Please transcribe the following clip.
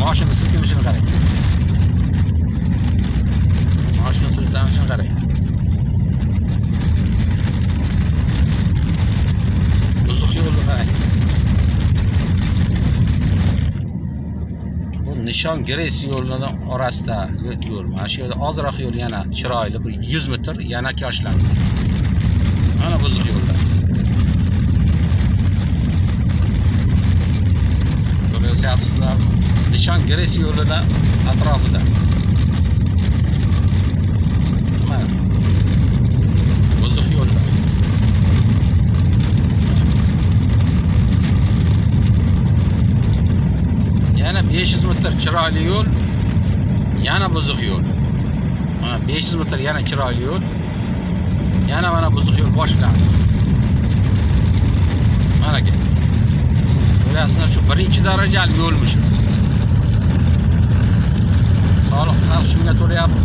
Mashina silkinishini qarang. Mashina silkinishini qarang. Buzuq yo'lni qarang. Bu Nishon Gres yo'lining orasida yo'l. Mana shu yerda ozroq yo'l yana chiroyli, bir 100 metr yana koshlandi. Mana buzuq yo'llar. Ko'ryapsizlar, Nishon Gres yo'lida atrofida. Mana buzuq yo'llar. Yana 500 metr chiroyli yo'l, yana buzuq yo'l. Mana 500 metr yana chiroyli yo'l. Yana mana buzuq yo'l boshlandi. Mana aka. Ko'ryapsizlar, shu birinchi darajali yo'lmish. Soliq xalq shunga to'layapti.